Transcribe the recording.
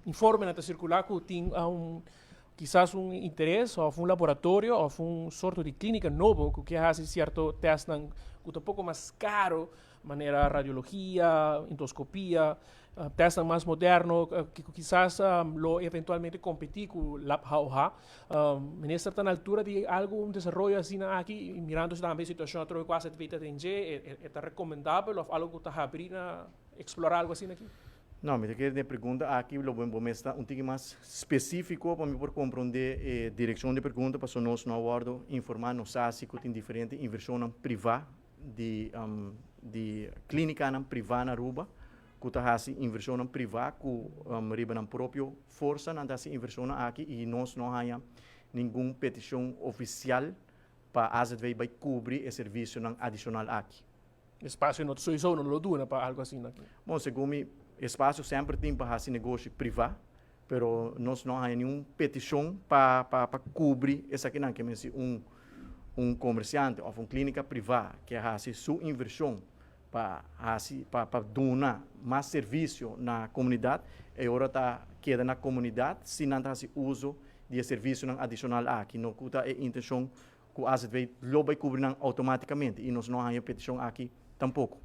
Informenan ta circula cu tin un kisas un interes of un laboratorio of un sorto di clinica nobo cu kier haci cierto testnan cu ta poco mas caro, manera radiologia, endoscopia, testnan mas moderno cu kisas lo eventualmente competi cu Lab HOH. Minister ta na altura di algo, un desaroyo asina aki, mirando tambe e situacion atrobe cu AZV ta den dje, e ta recomendabel of algo cu ta habri na explora algo asina aki? No, mi ta kere den e pregunta aki lo bo mester ta un tiki mas specifico pa mi por comprende e direccion di e pregunta, pasobra nos no a wordo informa, nos sa si cu tin diferente inversionnan priva di di clinicanan priva na Aruba cu ta haci inversionnan priva cu riba nan propio forsa nan ta haci inversionnan aki y nos no haya ningun peticion oficial pa AZV bay cubri e servicionan adicional aki. Espacio no sowieso no lo duna pa algo asina aki. Bon, segun mi, espacio semper tin pa haci negoshi priva, pero nos no haya ningun peticion pa pa pa cubri esakinan. Ke men si un un comerciante of un clinica priva ke haci su inversion pa haci pa pa duna mas servicio na comunidad, e ora ta keda na comunidad si nan ta haci uso di e servicionan adicional aki. No cu ta e intencion cu AZV lo bay cubri nan automaticamente y nos no a haya peticion aki tampoco.